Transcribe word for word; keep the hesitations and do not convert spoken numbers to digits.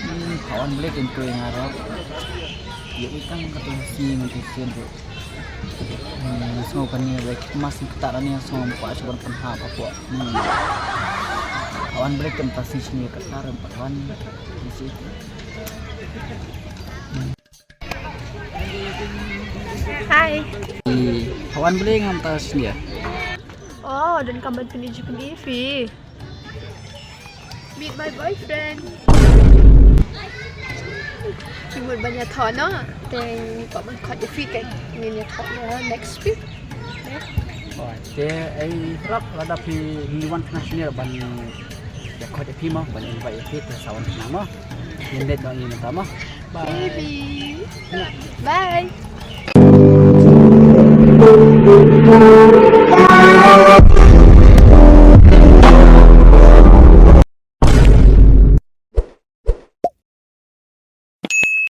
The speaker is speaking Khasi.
Hmm, ka wan balik into yang arab. Ya, ikan kata sing itu sing tu. Hmm, semua kan ni baik mas kita ni semua buka sebar pun ha apa. Hmm. Ka wan balik kan pasti sini ke tar empat wan. Isi. Hi. Ka wan balik ngam tas dia. Oh, dan kamu pilih juga Ivi. Meet my boyfriend. Ki mut ban ïathoh noh. Te ngin ïa khot ïa phi, ngin ïathoh noh next week. Te ei rap lada phi ngi wan kena sini ban ïa khot ïa phi mo, ban invite ïa phi te sa wan kena mo. Ngin date noh ngin ta mo. Bye. Maybe. Bye.